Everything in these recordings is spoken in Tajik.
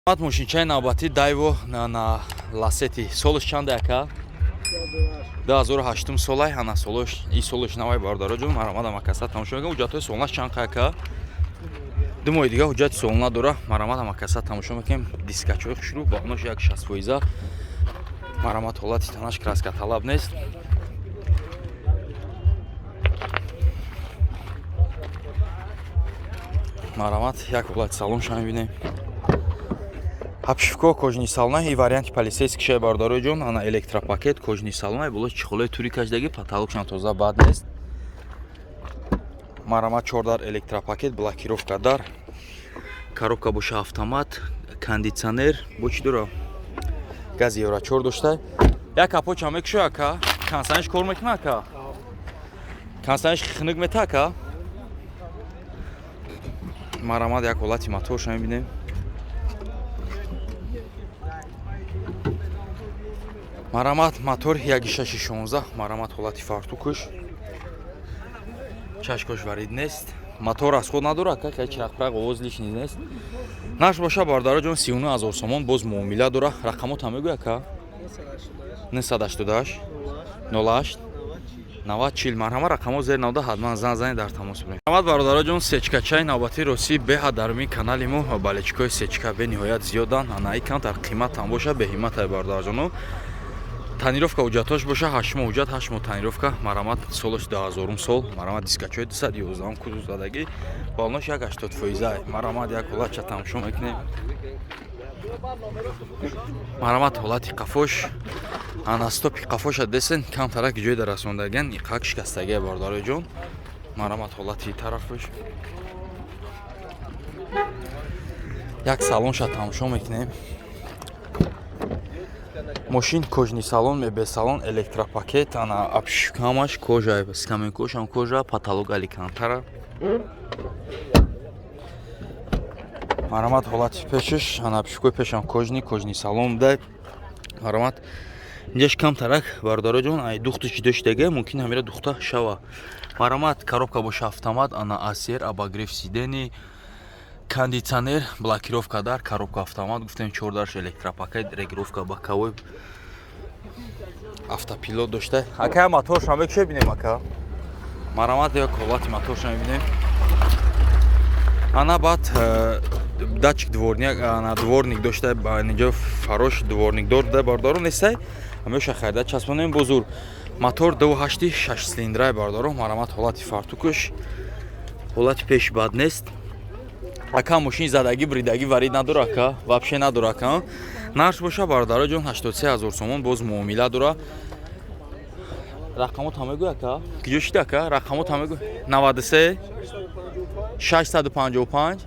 Мошинчаи навбатӣ Дайво на Ласети. Солаш чанда, ака? 2008 солай. Ана, солаш и солаш навай, бародароҷон. Марамад, амакаса тамошо мекунем. Ҳуҷҷатҳои солнаш чанд қа, ака? 2 моҳи дига ҳуҷҷати солона дора. Марамад, амакаса тамошо мекунем. Дискачҳои хушрӯ, балонош як 60%. Марамад, ҳолати танаш краска талаб нест. Марамад, як ҳолати салонша мебинем. Обшивка кожаный салона и варианти полицейский шай, бародароҷон. Ана, электропакет, кожаный салона, боло чехолои тури кашдаги, потолокшам тоза, бад нест. Марамад, чордар электропакет, блокировка дар, коробка боша автомат, кондитсионер, бо чӣ дора, гази евро 4 дошта. Як капоча мекушо, ака? Кондитсионерш кор мекуна, ака? Кондитсионерш хунук мета, ака? Марамад, як ҳолати моторша мебинем. Марамат, мотор 1.6 16. Марамат, ҳолати фартукуш, чашкош варид нест. Мотор расход надора, ака? Хеле чирақпирақ, овоз лишний нест. Нарх боша, бародароҷон, 39 000 сомон, боз муомила дора. Рақамота мегӯй, ака? 988 08 90 40. Марҳама, рақамо зер навда, ҳатман зан занед, дар тамос бурем. Марҳамат, бародароҷон, сечкачаи навбатӣ. Росӣ, беҳад дар ми канали мо болельщикои сечка бениҳоят зиёданд. Анаи камтар қиматам боша, беҳиматай, бародарҷоно. Тонировка, ҳуҷҷатҳош боша 8 моҳ ҳуҷҷат, 8 моҳ тонировка. Марамат, солаш 2000 сол. Марамат, дискачои 211 кузов задагӣ, балонош як 80%. Марамат, як ҳолатча тамошо мекунем. Марамат, ҳолати қафош. Ана, стопи қафоша десен, камтарак ҷой дар расондаган, иқак шикастагия, бародарои ҷон. Марамат, ҳолати тарафаш. Як салонша тамошо мекунем. Мошин кожаный салон, мебел салон, электропакет, ана, ҳамаш кожа, скамейкошам кожа, потолок алькантара. Марамат, ҳолати пешаш. Ана, обшивкои пешам кожаный, кожаный салон буда. Марамат, инҷаш камтарак, бародароҷон, ай духту чидо шидага, мумкин ҳамира духта шава. Марамат, коробка боша автомат, ана, асер, обогрев сидений, кондитсионер, блокировка дар, коробка автомат гуфтем, чордарш электропакет, регулировка боковой, автопилот дошта. Ака, моторша мекуша, бинем, ака. Марамат, як ҳолати моторша мебинем. Ана, баъд датчик дворник, ана, дворник дошта, инҷо фарош дворник дор да, бародаро, нестай, ҳамеша хайда часпонем бозур. Мотор 2.8 шаш цилиндрай, бародаро. Марамат, ҳолати фартукуш, ҳолати пеш бад нест. Ака, мошини задагӣ, бридагӣ варид надора, ака? Вообще надора, ака. Нарх боша, бародаро ҷон, 83 ҳазор сомон, боз муомила дора. Рақамота мегӯй, ака? Киҷо шида, ака? Рақамота мегӯй? 93 655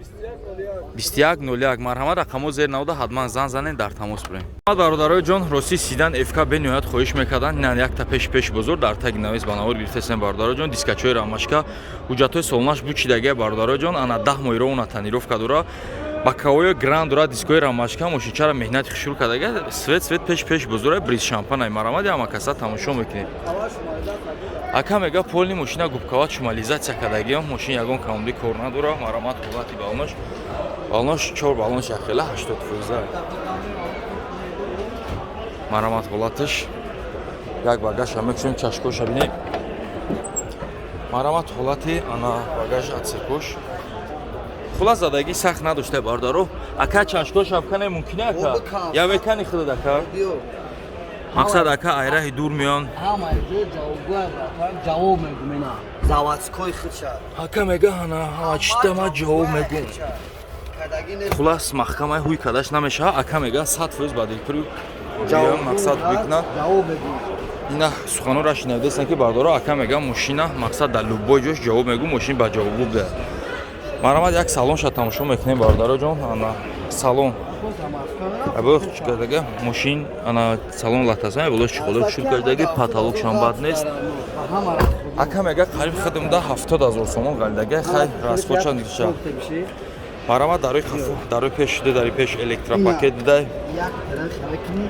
21 01. Марҳамат, рақамо зер навода, ҳатман зан занед, дар тамос бурем. Бародарои ҷон, рости, седан ФК бениҳоят хоҳиш мекарданд. Ина, якта пеш пеш бозор дар таги навис ба навор гирифтесем, бародарои ҷон. Дискачои рамашка, ҳуҷҷатҳои солонаш бучидагия, бародарои ҷон. Ана, 10 моҳи ровна тонировка дора, боковои гран дора, дискои рамашка. Мошинчара меҳнати хушрӯ кардага, свет свет, пеш пеш бозора, бриз шампанай. Марамади, ҳама каса тамошо мекунед. Ака мега, полный мошина губкават, шумализация кардагиам, мошин ягон камоди кор надора. Марамат, ҳолати балонош. Балонош чор балонош яхела 80%. Марамат, ҳолаташ. Як багажа мекушем, чашкоша бинем. Марамат, ҳолати, ана, багаж отсекош. Хулас, задагӣ сахт надошта, бародаро. Ака, чашкоша бикане, мумкина, ака? Я мекани худат, ака? Мақсад, ака, айраҳи дур меён. Ҳамаи ҷо ҷавобгӯя, ҷавоб мегум, ина заводской худша. Ака мега, ана, ҳама чита ма ҷавоб мегум. Хулас, маҳкамаи ҳуй кадаш намешава. Ака мега, 100% ба дилпури мақсад бикна. Ҷавоб мегум. Ина, суханора шинавдестан ки, бардоро, ака мега, мошина, мақсад, дар любой ҷош ҷавоб мегум, мошин ба ҷавобгӯ буда. Марамад, як салонша тамошо мекунем, бародароҷон. Ана, салон кардага, мошин, ана, салон латаса, боло чиқоло шуд кардаги, потолокшам бад нест. Ака мега, қариб хидмда 70 000 сомон ғалидага, хай, расходша ниша. Марамад, дарои хафу, дарои пеш шуда, дари пеш электропакет дидай. Як тараф мекунӣ.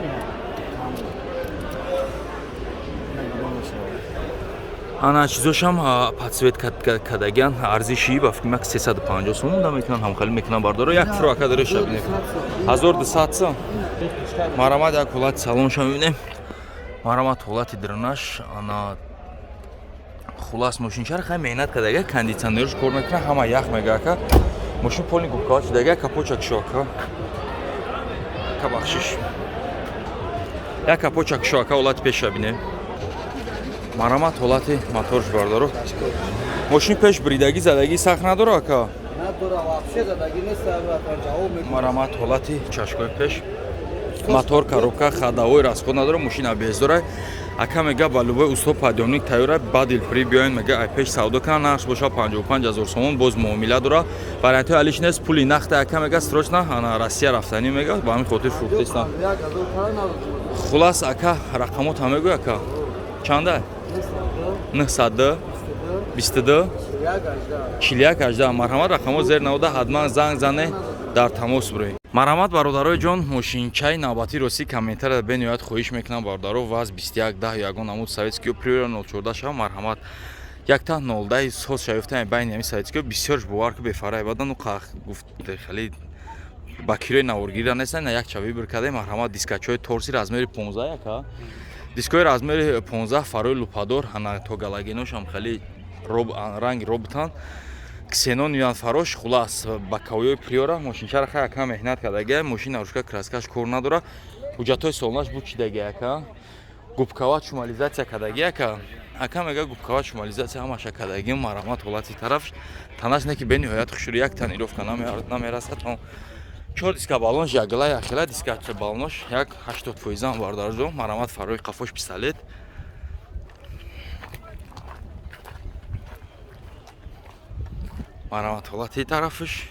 Ана чизошам подсвет кадагиан, арзиши ба фикр мак 350 сомон да мекунан, ҳамхали мекунан бардоро. Як фуро ака дора шабинем. 1200 сом. Марамат, як ҳолати салонша мебинем. Марамат, ҳолати дранаш. Ана, хулас, мошинчара хай меҳнат кардага, кондитсионерш кор мекунад, ҳама ях мега ака. Мошин полный губкава шудага, капочак шо ака. Ака, бахшиш. Як капочак шо ака, ҳолати пеша бинем. Марамат, ҳолати моторш бардоро. Мошин пеш бридагӣ, задагӣ сахт надора ака? Надора, вообще задагӣ нест, братан, ҷавоб мекунам. Марамат, ҳолати чашкои пеш. Мотор, коробка, ходовой расход надора, мошина бездора. Ака мега, ба любой усто подъёмник тайёра, ба дилпурӣ биёен, мега, ай пеш савдо кана. Нархш боша 55 ҳазор сомон, боз муомила дора. Вариантҳои алиш нест, пули нақда ака мега, срочно ана Россия рафтанӣ мега, ба ҳамин хотир фурӯхтеста. Хулас, ака, рақамота мегӯй ака. Чанда? 902 22 41 18. Марҳамат, рақамҳо зер навода, ҳатман занг зане, дар тамос буред. Марҳамат, бародарои ҷон, мошинчаи навбатӣ. Ростӣ, комментария бениҳоят хоҳиш мекунам, бародаро. ВАЗ 21 10, ягон намуд советскиё Приора 04 шава. Марҳамат, якта 010 соз шавифта байни ҳами советскиё бисёрш, бовар ки, бефарай бадану гуфт, хеле ба кирои наворгирира нестан, як чави бир кардем. Марҳамат, дискачҳои торси размери 15 яка, дискои размери 15, фарои лупадор, ана то галогеношам хеле ранги роботан, ксенон юан фарош. Хулас, ба кавоёи Приора мошинчара хай ака меҳнат кардагия. Мошин нарушка, краскаш кор надора, ҳуҷҷатҳои солонаш буд чидагия ака. Губкава шумализация кардагия ака. Ака мега, губкава шумализация ҳамаша кардагӣ. Марҳамат, ҳолати тараф танаш не ки бениҳоят хушрӯ, як тонировка намерасад. Чор диска баллонш ягла яхела, диска баллонош як 80 фоизам, бародарҷон. Марҳамат, фарои қафош пистолет. Марҳамат, ҳолати тарафаш.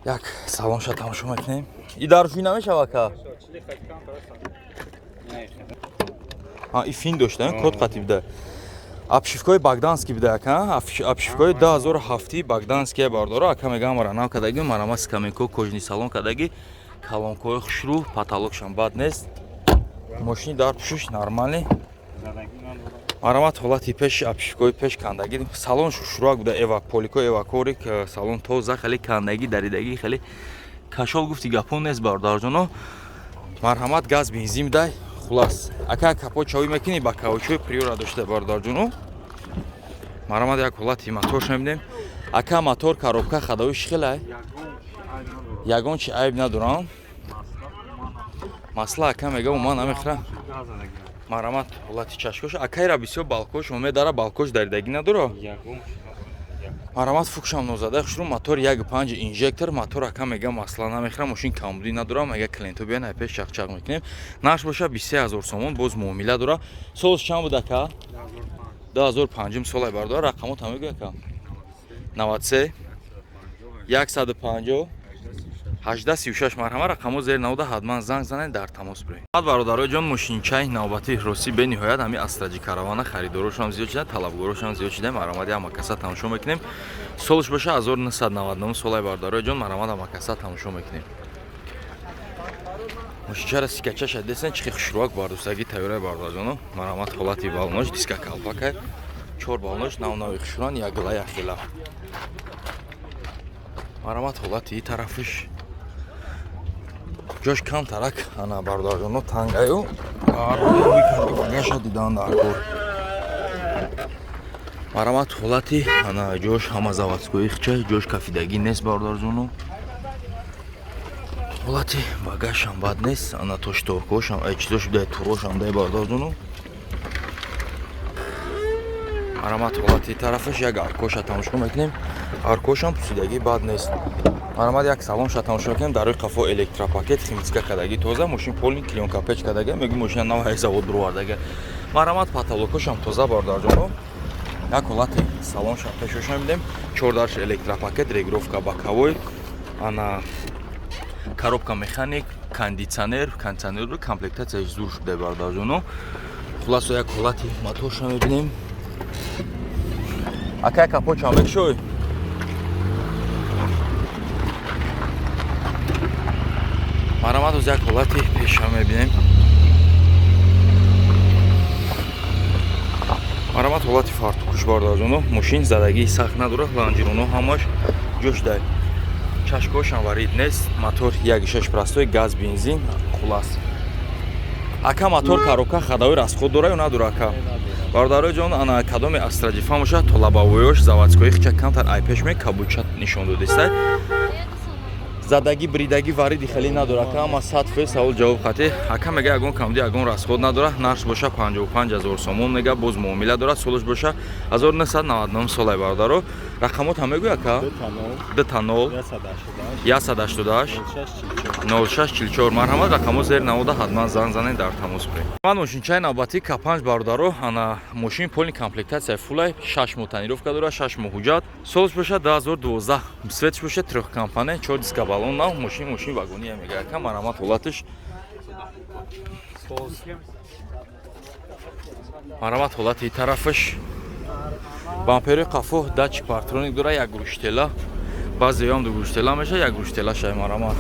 Як салонша тамошо мекунем. И даршӯй намешава ака? И фин дошта, код қатӣ буда, обшивкаи богданский буда ака, обшивкаи 2007 богданския, бардоро. Ака мегам, мара нав кадаги. Марама скамейко, кожаный салон кадаги, колонкаҳои хушрӯ, потолокшам бад нест, мошини дар пӯшиш нормальный. Марҳамат, ҳолати пеш, обшивкаи пеш кандагӣ, салон шурак буда, эва полико, эвакорик, салон тоза, хеле кандагӣ, даридагӣ, хеле кашол, гуфти гапон нест, бародарҷоно. Марҳамат, газ, бензин дай. Хулас, ака, капот чавӣ мекунӣ, ба каучои Приора дошта, бародарҷоно. Марҳамат, як ҳолати моторш мебинем. Ака, мотор, коробка, ходовой хелай, ягон чи айб надорам? Масла, ака мега, ман намехӯрам. Марҳамат, ҳолати чашкош. Акайра бисёр балкош омедара, балкош даридагӣ надора. Марҳамат, фукшам нозада хушрӯ, мотор 1.5 инжектор мотор. Ака мега, масла намехӯрам, мошин камбудӣ надорам. Мега, клиентҳо биён, ай пеш чақчақ мекунем. Нархш боша 23 000 сомон, боз муомила дора. Солш чанд буд ака? 2005 солай, бардора. Рақамота мегӯ ака. 93 150 18 36. Марҳамат, рақамҳо зери навода, ҳатман занг занед, дар тамос биред. Бародарои ҷон, мошинчаи навбатӣ. Ростӣ, бениҳоят ҳами Астраҷи Каравана харидорошам зиёд шуда, талабгорошам зиёд шуда. Марҳамат, ҳама каса тамошо мекунем. Солш боша 1999 солай, бародарои ҷон. Марҳамат, ҳама каса тамошо мекунем. Мошинчара сикачаша десен, чихи хушрӯак бардустагӣ тайёраи, бародарҷоно. Марҳамат, ҳолати балонош, диска калпакай, чор балонош навнави хушрӯан, ягла яхела. Марҳамат, ҳолати тарафиш, ҷош камтарак, ана, бародарҷоно, тангаю гаша дидан дар кор. Марҳамат, ҳолати, ана, ҷош ҳама заводской хча, ҷош кафидагӣ нест, бародарҷоно. Ҳолати багажшам бад нест, ана то шторкошам, чизош дай, турошам дай, бародарҷоно. Марҳамат, ҳолати тарафаш. Як аркоша тамошо мекунем, аркошам пусидагӣ бад нест. Марҳамат, як салонша тамошо мекунем. Дар рӯи қафо электропакет, химчистка кардагӣ, тоза, мошин полный клеёнка печ кардага, мегӯ, мошина нав ҳай завод бировардага. Марҳамат, потолокошам тоза, бародарҷоно. Як ҳолати салонша пешоша мебинем. Чордарш электропакет, регулировка боковой, ана коробка механик, кондитсионер, кондитсионерро комплектатсияш зур шуда, бародарҷоно. Хуласо, як ҳолати моторша мебинем. Ака, капот чанд мекушой? Марҳамат, оз як ҳолати пеша мебинем. Марҳамат, ҳолати фартукуш, бародарҷоно. Мошин задагии сахт надорад, лонжероно ҳамаш ҷош дай, чашкошам варид нест. Мотор 1.6 простой, газ, бензин. Хулас, ака, мотор коробка ходовой расход дора ё надора, ака? Бародарои ҷон, ана кадоме Астра Ҷифан бошад, то лобовойош заводской хича камтар айпеш ме кабуча нишон додистай. Задагӣ, бридагӣ, вариди хеле надора, ака, ама 100%. Савол ҷавоб хати ака мега, ягон камди, ягон расход надора. Нархш боша 55 ҳазор сомон мега, боз муомила дорад. Солаш боша 1999 солай. Бародаро, рақамот ҳам мегӯй, ака. 2 та 0 188 06 44. Марҳамат, рақамо зер навода, ҳатман занг занед, дар тамос биред. Ман мошинчаи навбатӣ К5, бародаро. Ана мошин полный комплектация, фулай, 6 моҳ тонировка дорад, 6 моҳ ҳуҷҷат. Солаш бошад 2012, цветш бошад трехкомпонент, чор диска, баллон нав. Мошин вагония мега, ака. Марҳамат, ҳолатиш. Марҳамат, ҳолати тарафаш. Бампери қафо датчик парктроник дора, як гӯштела, баъзеём ду гӯштела меша, як гӯштела шай. Марҳамат,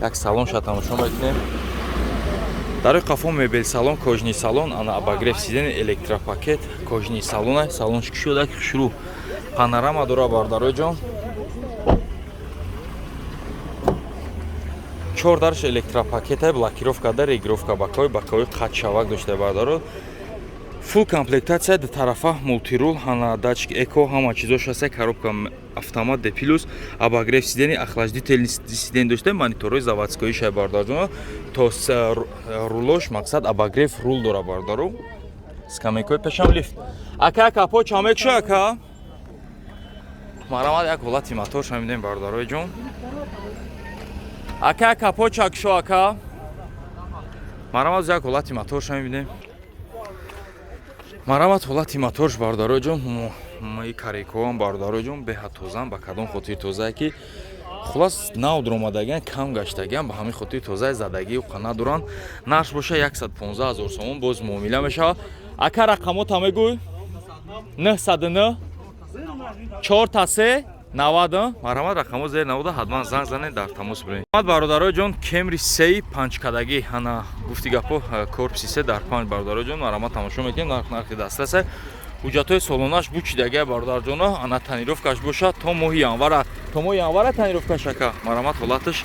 як салон ша тамошо мекунем. Дар қафо мебел салон, кожаный салон, ана обогрев сидений, электропакет, кожаный салона. Салонш кушода, хушрӯ, панорама дора, бародарои ҷон. Чор дарш электропакета, блокировка да, регулировка боковой, боковой қатшавак дошта, бародаро. Фулл комплектация, ду тарафа мультирул, ҳана датчик эко, ҳама чизош ҳаста. Коробка автомат D плюс, обогрев сидений, охлаждительный сидений дошта, мониторҳои заводской шай, бародарҷон. То рулош, мақсад, обогрев рул дора, бародаро. Скамейкои пешам лифт. Ака, капо чамекша, ака. Марҳамат, як ҳолати моторша мебинем, бародарои ҷон. Ака, капо чакшо, ака. Марҳамат, як ҳолати моторша мебинем. Марҳамат, ҳолати моторш, бародарои ҷон. Мои карекоам, бародарои ҷон, беҳад тозаам. Ба кадом хотир тозае? Ки хулас нав дуромадагиан, кам гаштагиан, ба ҳамин хотир тозаи, задагӣ уқа надоранд. Нархш боша 115 ҳазор сомон, боз муомила мешавад. Ака, рақамота мегӯй. 909 4 та 3 90. Марҳамат, рақамо зери навода, ҳатман занг занед, дар тамос биред. Бародарои ҷон, Кемри сеи панҷкадагӣ, ҳана гуфти гапо, корпуси се дар панҷ, бародарои ҷон. Марҳамат, тамошо мекунем. Нарх нархи дастрасе, ҳуҷҷатҳои солонаш бучидагия, бародарҷоно. Ана тонировкаш бошад то моҳи январа, то моҳи январа тонировкаш, ака. Марҳамат, ҳолаташ,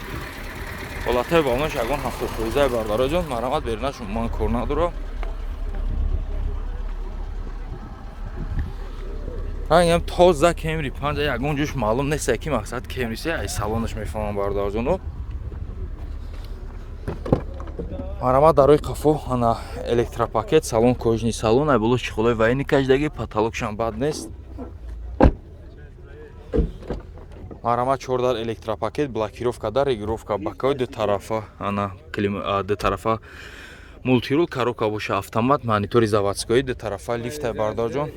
ҳолатҳои балонаш ягон 70%-аи, бародарои ҷон. Марҳамат, берунаш ман кор надорам. Рангам тоза, Кемри панҷа, ягон ҷош маълум нест, ки мақсад Кемри се, ай салонаш мефаҳмам, бародарҷоно. Марҳамат, дарои қафо ана электропакет, салон кожаный салон, ай боло чехолои военный кашидаги, потолокшам бад нест. Марҳамат, чордар электропакет, блокировка дар, регулировка боковой, ду тарафа, ана ду тарафа мультирул, коробка боша автомат, монитори заводской, ду тарафа лифта, бародарҷон.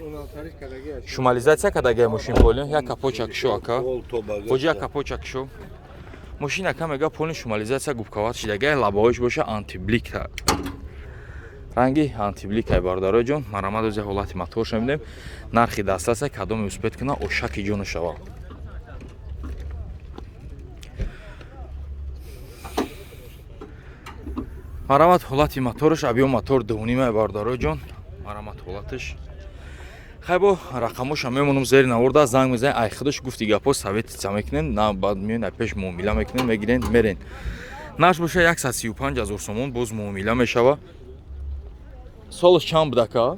Шумализация кадагай мошин полный. Як капоча кишо, ака хоҷи, як капоча кишо. Мошин, ака, мега, полный шумализация, губкават шидагай, лабаҳош боша антиблик, ранги антиблик ай, бародарои ҷон. Марҳамат, ози ҳолати моторша мебинем. Нархи дастрасе, кадоме успеть куна, ошаки ҷону шава. Марҳамат, ҳолати мотораш, объём мотор дунимай, бародарои ҷон. Марҳамат, ҳолаташ. Хай, бо рақамоша мемонам зери наворда, занг мезанед, ай худаш гуфти гапо советица мекунен, на баъд меоен, ай пеш муомила мекунен, мегирен, мерен. Нарх боша 135 ҳазор сомон, боз муомила мешава. Солаш чанд буд, ака?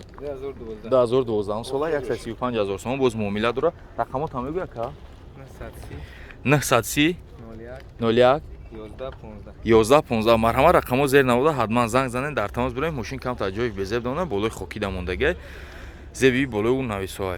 2012 сола, 135 ҳазор сомон, боз муомила дора. Рақамотам мегӯй, ака. 930 01 11 15. Марҳамат, рақамо зери навода, ҳатман занг занед, дар тамос бирем. Мошин камтар ҷои безеб дона, болои хокида мондагиай, зеби болои ӯ нависоай.